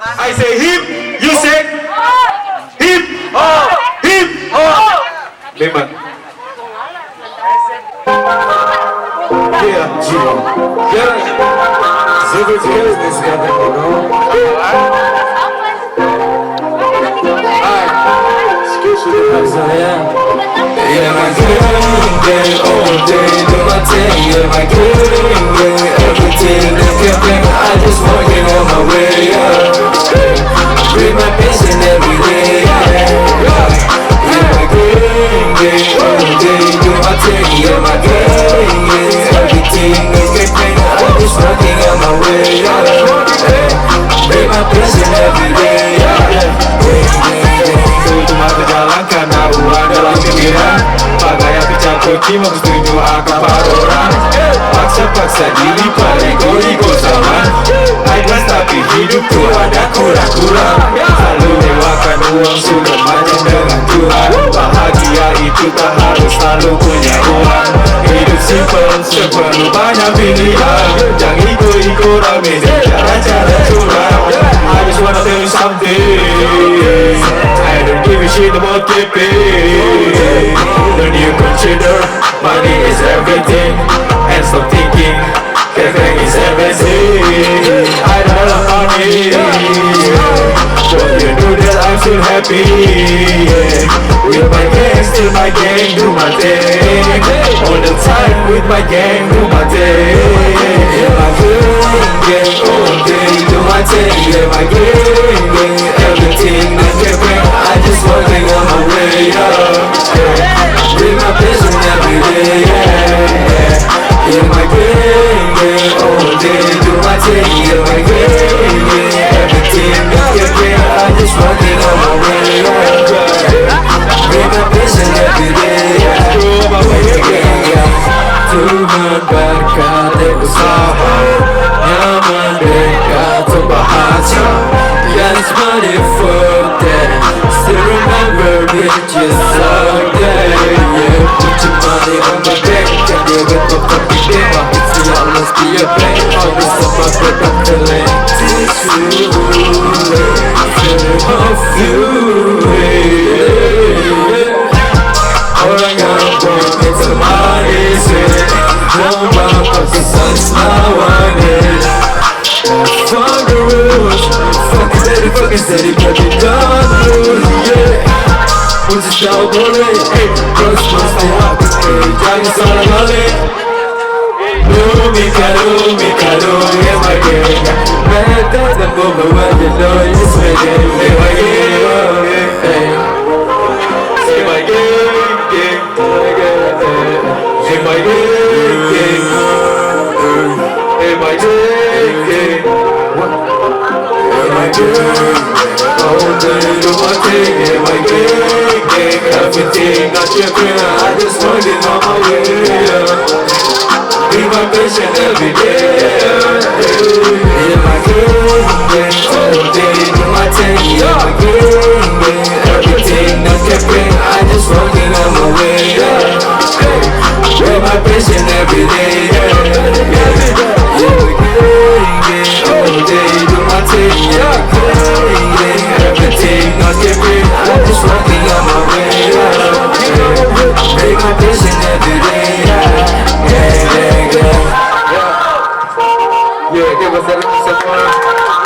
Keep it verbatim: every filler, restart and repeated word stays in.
I say hip, you say hip, hip. Memang. Yeah, yeah. Alright. Excuse me, yeah. Yeah, my gang, gang, all day, do my thing. Yeah, my gang, gang, everything that can bring, I just wanna get on my way, yeah. Bring my vision every day, yeah. Yeah, my gang, gang, all day, do my thing. Yeah, my gang, gang, everything that can bring, I just wanna get on my way, yeah. Bring my vision every day, yeah. Tutu mata jalan karna uang dalam pikiran. Bagaya picak koci, mau setuju akang par orang. Paksa-paksa diri, par ego-ego zaman. Ikhlas tapi hidup tu ada kurang-kurang. Selalu mewahkan uang sudah macam dengan Tuhan. Bahagia itu tak harus selalu punya uang. Hidup simple, seperlu banyak pilihan. Jangan iko-iko rame deng cara-cara curang. I just wanna tell you something. I don't give a shit about K P. When you consider money is everything, and stop thinking K P is everything. I don't have money, but you know that I'm still happy, yeah. With my gang, still my gang, do my thing. All the time with my gang, do my thing. Yeah, my gang, gang, all day, do my thing. Yeah, my gang, gang, everything that can bring. I just wanna make on my way up. Yeah. Bring my vision every day, yeah, yeah. Yeah, my gang, gang, all day, do my thing. Yeah, my gang, gang, everything that can bring. I just wanna make on my way up. Bring my vision every day, yeah. Tuhan berkati usaha, nyaman deng katong bahasa. Yes, money for them. Still remember me, just so there. Yeah, put your money on my bank, and they will pop up the game. I can see I must be a bank. All this stuff I put up the link. This you, of you, yeah. Orang yang buat it's a money, say, no, my fucking son's not wanted. Fuck the rules, fuck the steady, fucking steady, but they don't lose, yeah. Put your style, boy, hey, cross, cross, stay up, hey, jangan salah balik. Lumi, kalumi, kalumi, yeah, my girl. Better than the moment when you know it's ready, yeah, my girl, hey. Say my girl, girl. Hey, my gang, gang. Hey, my gang, gang. Hey, my gang. All day do my thing, hey, my gang, gang. Everything not your friend, I just wanna get on my way, yeah. Be my patient every day, yeah. Hey, my gang, gang. All day do my thing, yeah, my gang, gang. Everything that can bring, I just wanna get on my way, yeah. Hey, with my patient every day, yeah, yeah, yeah. Yeah, yeah, yeah. All day do my thing, yeah, yeah, yeah. Everything I can bring, I just wanna get on my way, yeah. With my patient every day, yeah, yeah, yeah, yeah. Yeah, give us a little support.